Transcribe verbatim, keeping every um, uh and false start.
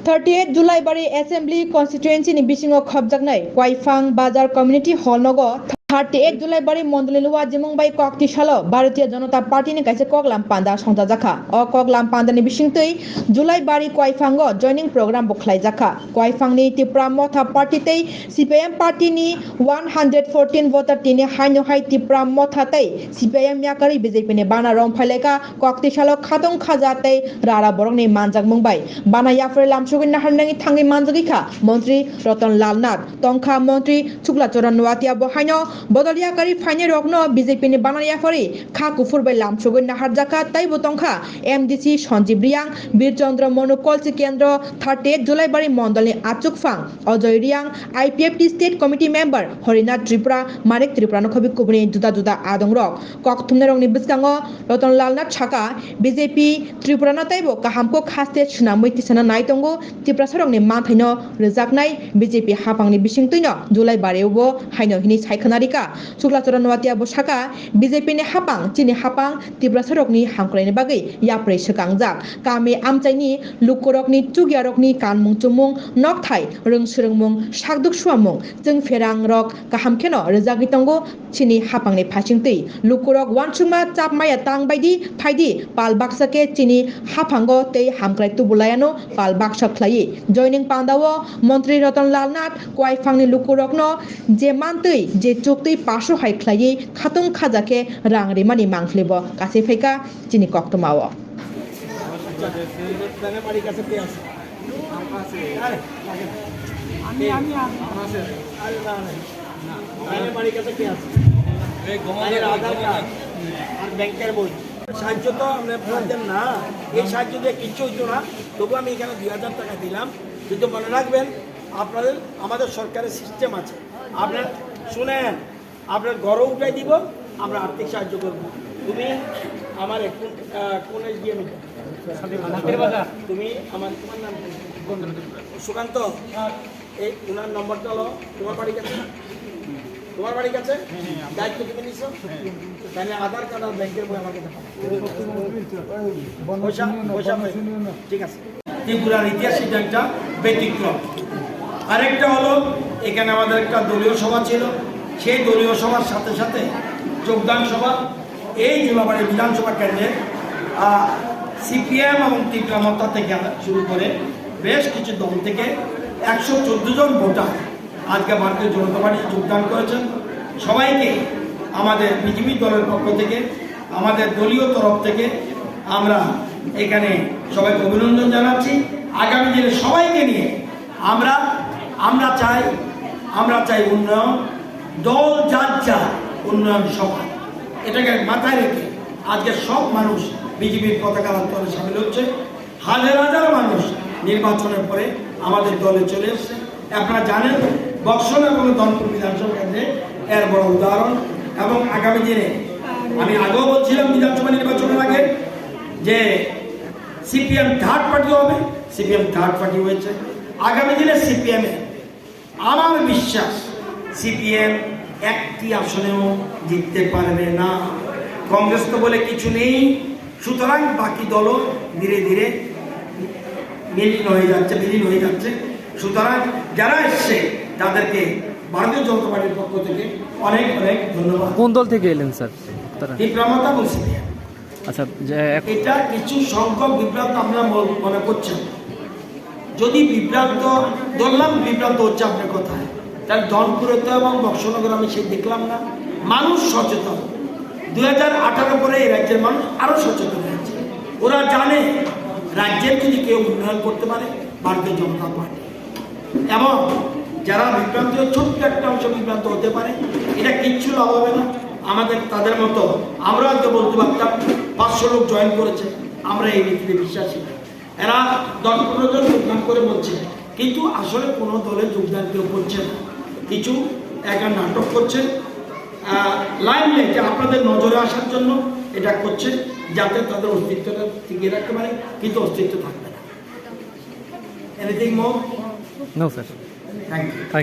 Thirty eight Julaibari Assembly Constituency ni bisingo khopjaknai Koiphang Bazar Community Hall nogo thirty eight Julaibari Mondoli ni wajimung bai kok tisalo Bharatiya Janata Party ni kaisa koklam panda songchajakha. O koklam panda ni bisingtwi Julaibari Koiphango joining program bo khlaijakha. Koiphang ni Tipra Motha Party tei C P I M party ni one hundred fourteen voter tini haino hai Tipra Motha tei C P I M yakarwi B J P ni bana rong phailaikha. Kok tisalo khatong khaja tei rara borokni manjakmung bai bana yaphari lamsogwi naharnani thangwi manjagwi kha Montri Ratan Lal Nath. Tongkha Montri Chukla Charan Noatia bo haino bodol yakarwi phainai rokno B J P ni bana yaphari kha kuphur bai lamsogwi naharjakha, teibo tongkha M D C Sanjib Riang, Bir Chandra Manu Kolsi Kendro, thirty eight Julaibari Mondolni Achukphang Ajoy Riang, I P F T State Committee Member Harinath Tripura, Manik Tripura no khobi kubuni juda juda adongrok. Kok thumnairokni bwskango Ratan Lal Nath saka, B J P Tripura no teibo kaham kok haste swnamwi tisana nai tongo, Tiprasarokni manthaino rwjaknai B J P hapangni bisingtwino July bareo bo haino hwnwi sai khwna rikha. Chukla Charan Noatia bo saka, B J P ni hapang, chini hapang, Tiprasarokni hamkraini bagwi yaprwi swkangjak. Kami amchaini lukurokni chukyarokni kanmung chumung, nokthai, rwng swrwngmung, sakduk suamung, chwng pherangrok kaham kheno rwjagwi tongo chini hapangni phasingtwi. Lukurok uansukma chap maya tang baidi phaidi pal baksa khe chini haphango tei hamkrai tubulaiano pal baksa khlaiwi. Joining pandao Montri Ratan Lal Nath Koiphangni lukurokno je mantwi, je chuktwi paso hai khlaiwi khatung khaja khe rang rimani mangkhlibo kasui phaikha chini koktwmao. সাহায্য তো আমরা পারতাম না, এই সাহায্য দিয়ে কিচ্ছু হইতো না। তবু আমি এখানে দুই হাজার টাকা দিলাম। কিন্তু মনে রাখবেন, আপনাদের, আমাদের সরকারের সিস্টেম আছে। আপনারা শুনেন, আপনার ঘরও উঠাই দিব, আমরা আর্থিক সাহায্য করব। তুমি আমার এক কোন, আহ, কোন এসডিএম? তুমি আমার, তোমার নাম কি? সুকান্ত। এই ওনার নম্বরটা হলো, তোমার বাড়ি কাছে? তোমার বাড়ি কাছে? দায়িত্ব তুমি নিছো? তাহলে আধার কার্ড আর ব্যাংকের বই আমার কাছে পাঠাও। পয়সা, পয়সা পাই। ঠিক আছে। ত্রিপুরার ইতিহাসে এটা একটা ব্যতিক্রম। আরেকটা হলো, এখানে আমাদের একটা দলীয় সভা ছিল, সেই দলীয় সভার সাথে সাথে যোগদান সভা। এই জুলাবাড়ি বিধানসভা কেন্দ্রে, আহ, সিপিএম এবং ত্রিপুরা মথা থেকে শুরু করে বেশ কিছু দল থেকে একশো চোদ্দ জন ভোটার আজকে ভারতীয় জনতা পার্টি যোগদান করেছেন। সবাইকে আমাদের বিজেপি দলের পক্ষ থেকে, আমাদের দলীয় তরফ থেকে আমরা এখানে সবাইকে অভিনন্দন জানাচ্ছি। আগামী দিনে সবাইকে নিয়ে আমরা, আমরা চাই, আমরা চাই উন্নয়ন, দল যার যার উন্নয়ন সভা, এটাকে মাথায় রেখে আজকে সব মানুষ বিজেপির পতাকা তলে সামিল হচ্ছে। হাজার হাজার মানুষ নির্বাচনের পরে আমাদের দলে চলে এসছে। আপনারা জানেন, বক্সনগর এবং ধনপুর বিধানসভা কেন্দ্রে এর বড় উদাহরণ। এবং আগামী দিনে, আমি আগেও বলছিলাম বিধানসভা নির্বাচনের আগে যে সিপিএম থার্ড পার্টি হবে, সিপিএম থার্ড পার্টি হয়েছে। আগামী দিনে সিপিএম এ আমার বিশ্বাস, সিপিএম একটি আসনেও জিততে পারবে না। কংগ্রেস তো বলে কিছু নেই, সুতরাং বাকি দলও ধীরে ধীরে বিলীন হয়ে যাচ্ছে, বিলীন হয়ে যাচ্ছে। সুতরাং যারা এসছে, তাদেরকে ভারতীয় জনতা পার্টির পক্ষ থেকে অনেক অনেক ধন্যবাদ। কোন দল থেকে এলেন স্যার তারা? তীব্রমতা বলছি। আচ্ছা, যে এক- এটা কিছু সংখ্যক বিভ্রান্ত আমরা মন-, মনে করছেন। যদি বিভ্রান্ত, ধরলাম বিভ্রান্ত হচ্ছে আপনার কথায়, তাহলে ধনপুরে তো এবং বক্সনগর আমি সেই দেখলাম না। মানুষ সচেতন। দুই হাজার আঠারো পরে এই রাজ্যের মানুষ আরো সচেতন হয়েছে। ওরা জানে রাজ্যের যদি কেউ উন্নয়ন করতে পারে, ভারতীয় জনতা পার্টি। এবং যারা বিভ্রান্ত, ছোট্ট একটা অংশ বিভ্রান্ত হতে পারে, এটা কিচ্ছু লাভ হবে না। আমাদের তাদের মতো, আমরা হয়তো বলতে পারতাম, পাঁচশো লোক জয়েন করেছে, আমরা এই নীতিতে বিশ্বাসী না। এরা দশ পনেরো জন যোগদান করে বলছে, কিন্তু আসলে কোনো দলে যোগদান কেউ করছে না। কিছু একা নাটক করছে, আহ, লাইমলাইটে আপনাদের নজরে আসার জন্য এটা করছে, যাতে তাদের অস্তিত্বটা টিকিয়ে রাখতে পারে, কিন্তু অস্তিত্ব থাকবে না। Anything more? No, sir. Thank you. Thank you.